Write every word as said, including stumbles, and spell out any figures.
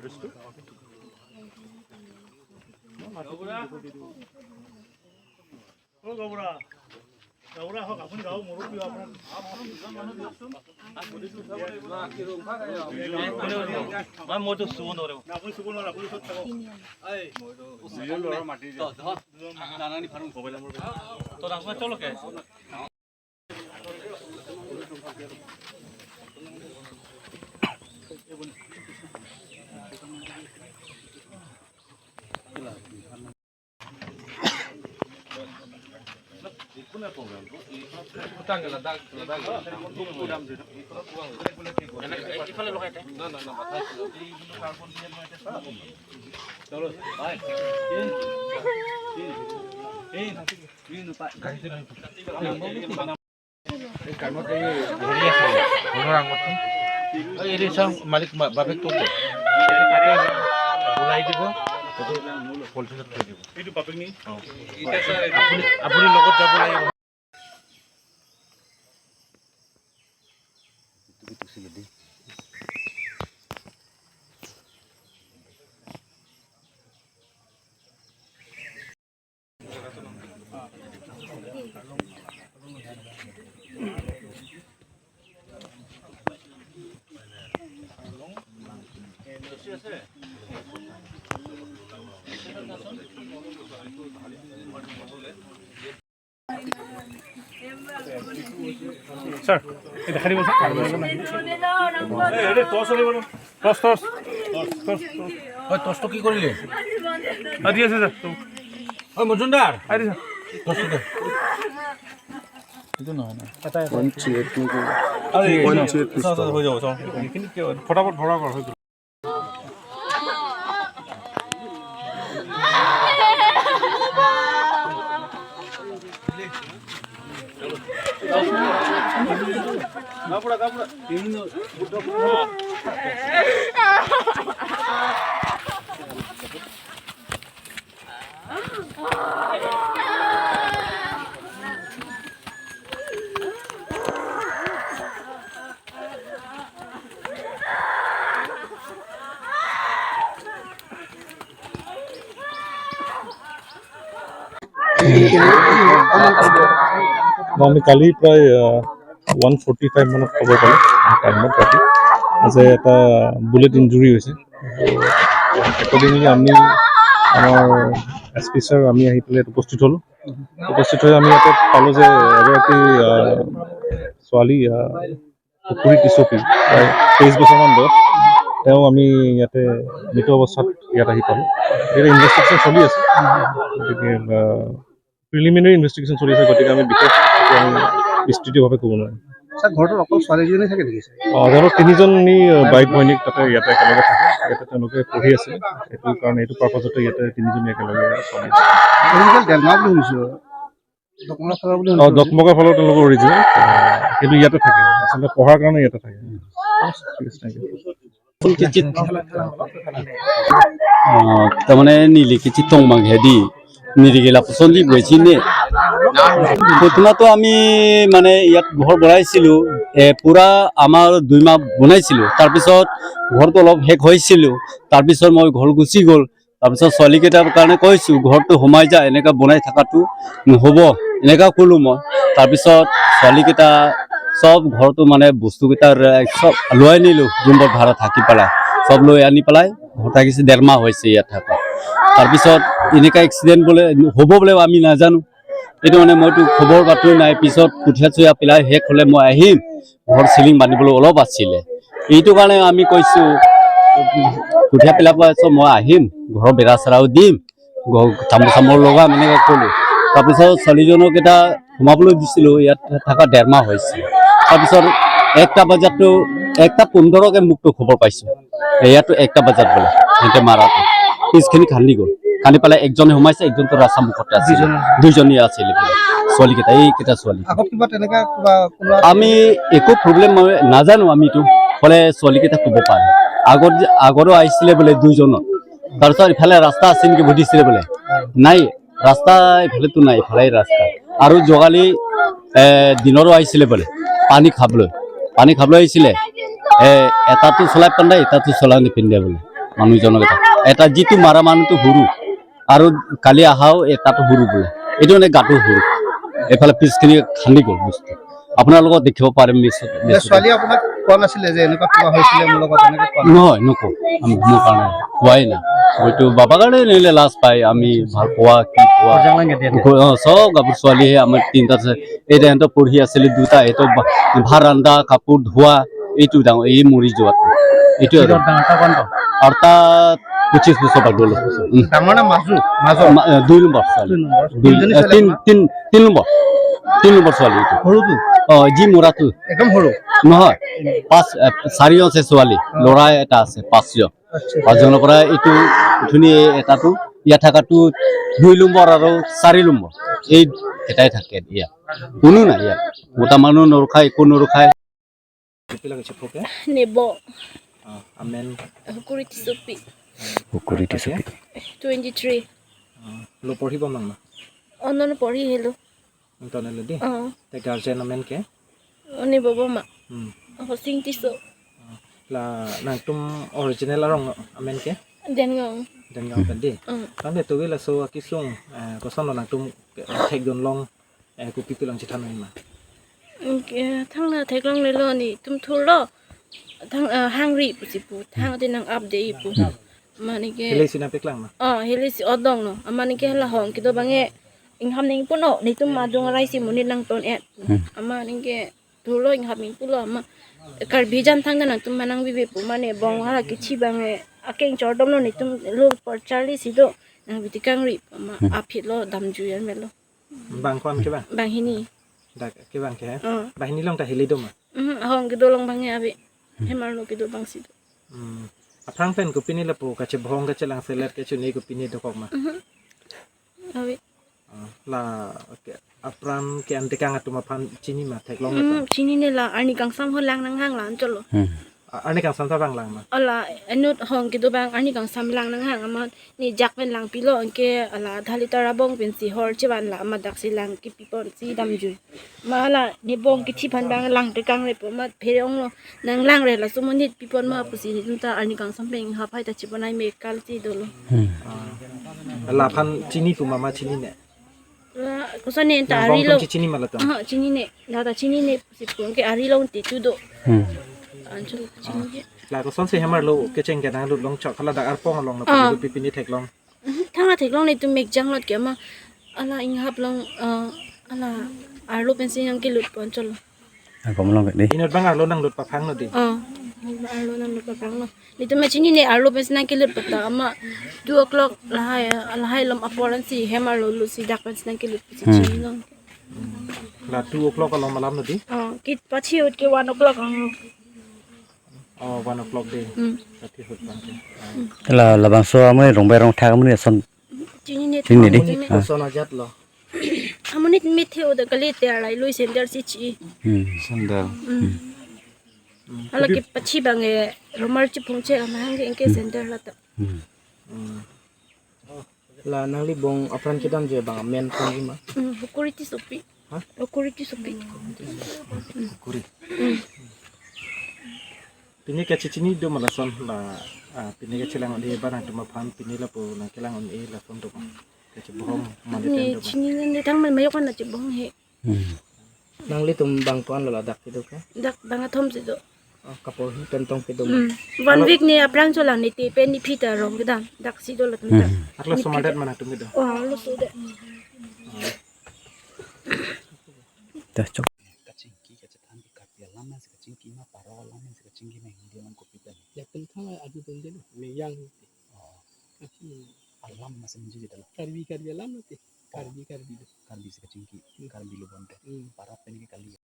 অ গাঁওবুঢ়া, গাঁওবুঢ়া আহক, আপুনি গাঁৱৰ মুৰব্বী, আপোনাৰ মই মইতো চুব নোৱাৰো। আপুনি চুব নোৱাৰে, আপুনি ওচৰত থাকক। তোৰ আপোনাৰ চলকে। এই কামত এই হেৰি আছে, ঘৰৰ আগত। এই এৰি চাওঁ, মালিক মা-, বাপেকটো ক'ত? ওলাই দিব, সেইটো পলিথিনত থৈ দিব। এইটো বাপেক নি? অ। আপুনি, আপুনি লগত যাব লাগিব। ছাৰ, এই দেখাই দিব ছাৰ। এই, এই, টৰ্চ আনিব ন? Torch, torch. Torch, torch. হয়, টৰ্চটো কি কৰিলে? আদি আছে ছাৰ। হয়, মজুমদাৰ। আদি ছাৰ। টৰ্চটো দে। এইটো নহয় ন? আৰে, পঞ্চায়ত নেকি? আৰে, পঞ্চায়ত চাওক, চাওক, পিষ্টল। হৈ যাব, চাওক। এইখিনি কিয়? ফটাফট ভৰা কৰ, হৈ গ'ল। আমি কালি প্ৰায়, আহ, ওৱান ফৰ্টি ফাইভ মানত খবৰ পালোঁ, টাইমত ৰাতি, যে এটা বুলেট ইঞ্জুৰি হৈছে। একৰ্ডিংলি আমি, আমাৰ এছ পি ছাৰ, আমি আহি পেলাই ইয়াত উপস্থিত হ'লোঁ। উপস্থিত হৈ আমি ইয়াতে পালোঁ যে এগৰাকী, আহ, ছোৱালী, আহ, পুখুৰী টিচপি, প্ৰায় তেইছ বছৰমান বয়স। তেওঁ আমি ইয়াতে মৃত অৱস্থাত ইয়াত আহি পালোঁ। এতিয়া ইনভেষ্টিগেশ্যন চলি আছে, গতিকে, আহ, প্ৰিলিমিনেৰী ইনভেষ্টিগেশ্যন চলি আছে, গতিকে আমি বিশেষ এতিয়া আমি বিস্তৃতভাৱে ক'ব নোৱাৰিম। ছাৰ, ঘৰটোত অকল ছোৱালীজনী থাকে নেকি, ছাৰ? অ, ঘৰত তিনিজনী, আহ, বাইক ভনীয়েক তাতে ইয়াতে একেলগে থাকে। ইয়াতে তেওঁলোকে পঢ়ি আছে, এইটো কাৰণে, এইটো পাৰ্পাছতে ইয়াতে তিনিজনী একেলগে চলি আছে। তেওঁলোকে ডেৰগাঁও বুলি শুনিছোঁ, দকমৰা ফালৰ বুলি অ, শুনিছোঁ। দকমৰা ফালৰ তেওঁলোকৰ অৰিজিনেল, আহ, কিন্তু ইয়াতে থাকে, আচলতে পঢ়াৰ কাৰণে ইয়াতে থাকে। ঠিক আছে, থেংক ইউ। কিছু, আহ, তাৰমানে নিলিখি চিঠি থং মাংহেদি নিলিখি লাপচন দি গৈছি নে? প্ৰথমতো আমি মানে ইয়াত ঘৰ বনাইছিলোঁ, এ, পুৰা আমাৰ দুই মাহ বনাইছিলোঁ, তাৰপিছত ঘৰটো অলপ শেষ হৈছিলোঁ, তাৰপিছত মই ঘৰ গুচি গ'ল। তাৰপিছত ছোৱালীকেইটাৰ কাৰণে কৈছোঁ, "ঘৰটো সোমাই যা, এনেকা বনাই থকাটো নহ'ব," এনেকা ক'লোঁ মই। তাৰপিছত ছোৱালীকেইটা চব ঘৰটো মানে বস্তুকেইটা ৰে-, চব লৈ আনিলোঁ, ৰুমত ভাড়া থাকি পেলাই, চব লৈ আনি পেলাই ঘৰত থাকিছে, ডেৰ মাহ হৈছে ইয়াত থকা। তাৰপিছত এনেকা এক্সিডেণ্ট বোলে হ'ব বোলে আমি নাজানো, এইটো মানে মইতো খবৰ বাতৰি নাই। পিছত কঠীয়া চঠীয়া পেলাই শেষ হ'লে মই আহিম, ঘৰ চিলিং বান্ধিবলৈ অলপ আছিলে, এইটো কাৰণে আমি কৈছোঁ, কঠীয়া পেলাব আছে, মই আহিম, ঘৰৰ বেৰা চেৰাও দিম, ঘৰ তামোল চামোল লগাম, এনেকে ক'লোঁ। তাৰপিছত ছোৱালীজনক এটা সোমাবলৈ দিছিলোঁ, ইয়াত থকা ডেৰ মাহ হৈছে। তাৰপিছত একটা বজাততো, একটা পোন্ধৰকে মোকতো খবৰ পাইছোঁ, ইয়াতো একটা বজাত বোলে সিহঁতে মাৰাটো, পিছখিনি খান্দি গ'ল। খান্দি পেলাই একজনে সোমাইছে, একজনতো ৰাস্তা মুখতে আছিলে। দুইজনে? দুইজনী আছিলে বোলে ছোৱালীকেইটা, এইকেইটা ছোৱালী। আগত কিবা তেনেকা কিবা কোনোবা আমি একো প্ৰব্লেম নাজানো আমিতো, হ'লে ছোৱালীকেইটা ক'ব পাৰে। আগত যে, আগৰো আহিছিলে বোলে দুইজনৰ, তাৰপিছত ইফালে ৰাস্তা আছে নেকি সুধিছিলে বোলে, নাই, ৰাস্তা ইফালেতো নাই, ইফালে ৰাস্তা। আৰু যোৱাকালি, এ, দিনৰো আহিছিলে বোলে পানী খাবলৈ, পানী খাবলৈ আহিছিলে, এ, এটাতো চলাই পিন্ধে, এটাতো চলাই নিপিন্ধে বোলে। মানুহজনক এটা, এটা যিটো মাৰা মানুহটো সৰু আৰু কালি আহাও এটাতো সৰু বোলে, এইটো মানে গাটো সৰু, এইফালে পিছখিনি খান্দি গ'ল বস্তু। আপোনালোকক দেখিব পাৰে মিছ, এতিয়া মিছ। ছোৱালী আপোনাক কোৱা নাছিলে যে এনেকুৱা কিবা হৈছিলে মোৰ লগত, এনেকে কোৱা নাই? নহয়, নকওঁ। আমি, মোৰ কাৰণে কোৱাই নাই। হয়তো বাবাৰ কাৰণে নিলে লাজ পায়, আমি ভাল পোৱা, কি পোৱা। অ, চব গাভৰু ছোৱালীহে আমাৰ তিনিটা আছে। এই সিহঁতৰ পঢ়ি আছিলে দুটা, এইটো ভা-, ভাত ৰান্ধা, কাপোৰ ধোৱা, এইটো ডাঙৰ, এই মৰি যোৱাটো। এইটো আৰু। আৰু তাত পঁচিছ বছৰ পাৰ গ'ল। উম। ডাঙৰ না মাজু? মাজৰ? মা-, এ, দুই নম্বৰ ছোৱালী। দুই নম্বৰ। দুই, তিনিজনী এ, ছোৱালী তিন, আপোনাৰ? তিন, তিন নম্বৰ। তিন নম্বৰ ছোৱালী এইটো। সৰুটো? অ, যি মৰাটো। একদম সৰু? নহয়। পাঁচ, এ, চাৰিজন আছে ছোৱালী। অ। ল'ৰা এটা আছে, পাঁচজন। আচ্ছা। পাঁচজনৰ পৰা এইটো ধুনীয়া এটাটো, ইয়াত থকাটো দুই নম্বৰ আৰু চাৰি নম্বৰ। এই এটাই থাকে ইয়াত। কোনো নাই ইয়াত। মতা মানুহ নৰখায়, একো নৰখায়। Pipila kachepho ke? Nebo. Ah, amen. Hukuri Tissopi. Hukuri Tissopi. Twenty-three. Ah, lo porhi bom nang na? Ono porhi helo. Nang tonelo di? Ah. Te guardian amen ke? Oni bobo ma. Hmm. Hosing Tisso. Ah, la nangtum original arong amen ke? Dengang. Dengang tadi. Hmm. Tangte tuwi laso akisung, eh, kosonlo nangtum ke, thekdun long, eh, kopi pi long chethan ma? Ke, thang na theklonglelo, netum thurlo. Thang, eh, hangri pusi pu. Thang te nang-ap de pu. Mane ke. Hile si nangpeklang ma? Oh, hile si odong lo. Mane ke la hong kedo abang ke inghap nangji pu no. Netum adung arai si monit nangton et. Hmm. Mane ke thurlo inghap nangji pulo ma. Karbi jan thang nangtum manang bibe pu mane bong hala kichi abang ke. Akeng chordom lo netum lo por charli si do. Nangpi tekangri ma. Hmm. Aphi lo damjui an melo. Bang ko-an kevang? Bang hini. Dak kevang ke, ha? Oh. Bang hini long ta hili do ma? Mhm, ahong kedo long abang ke ave. Hmm. Hem arlo kedo abang si do. Hmm. Aphrang pen kopine lapu kachebohong kachelang selet kachini kopine dokok ma? Mhm. Ave. Ah, la, oke. Apran ke antekang atum aphan chini ma theklong ma? Hmm, chinine la arni kangsam ho lang nanghang la anchotlo. Hmm. A-, arni kangsam ta bang lang ma? Ala, inut hong kedo abang arni kangsam lang nanghang amat. Ne jak pen langpilo anke ala adha litar abong pensi hor chevan la amat daksi lang kipi ponsi damjui. Ma la ne bong kithi aphan abang lang tekangre pu ma pherong lo nang langre laso monit pi pon ma pusi netum ta arni kangsam pen inghap hai ta chepon ai me kal si dolo. Hmm. Ah. La aphan chini pu ma ma chinine? La, koson ne ta nang bong ari tum lo. Chi-, chini ma latum? Aha, chinine. La ta chinine pusi pu anke ari long te tu do. Hmm. Anchot chinine. La kosonsi hem arlo kecheng ke nanglut long chok hala dak arpong along na. Ah. Pini pipine theklong. Mhm, thang la theklong netum mekjang lot ke ma. Ala inghap long, eh, ala arlo pensi nangkelut ponchotlo. Akom long ke di. Inut abang arlo nanglut paphanglo di. Oh, arlo nanglut paphanglo. Netum ma chinine arlo pensi nangkelut pu ta ma two o'clock lahai, lahai lom apor ansi hem arlo lut si dak pensi nangkelut pusi. Hmm. Chinine long. La two o'clock along alam lo di. Oh, kepachi ahut ke one o'clock ang. Oh, one o'clock di. Hmm. Tapi hut bang ke. Ah. La, labangso amonit rongbai rongthak amonit ason. Chinine. Chinine di? Chinine. Ah. Koson ajat lo? Amonit mithe o da kali te arlai lui sandal si chi. Hmm. Sandal. Hmm. Hmm. Hala kepachi abang ke romar chiphung che amahang ke anke sandal la ta. Hmm. Hmm. La nangli bong apran kedamji abang amen konji ma? Hmm, Hukuri Tissopi. Ha? Hukuri Tissopi. Hukuri. Hmm. Pine kachechini do ma lason la, ah, pine kachelang un-e ba nangtum aphan pine lapu nangkelang un-e lason do ma? Kachebohong mane pen do ma? Chinine thang man mayok an chebohong he. Hmm. Nanglitum bang ko-an lo ladak kedo ke? Dak bang athom si do. Oh, kaporhi pen tong kedo ma? Hmm. One week ne aphrang cholang ne te pen ne phi ta rong kedam. Dak si do latum ta. Hmm. Akla somadat ma nangtum kedo? Oh, lo so de. Ta chok. Kachingki kachethan ke Karbi alam si kachingki ma, Paro alam si kachingki ma, Hindi alam kopi pen? Latum thang adu pen de, me yang. Oh. Alam ma si menjadi dalam. Karbi, Karbi alam lo te. Karbi, Karbi lo. Karbi si kachingki, hmm, Karbi lo bonte. Hmm. Paro pen ke kali.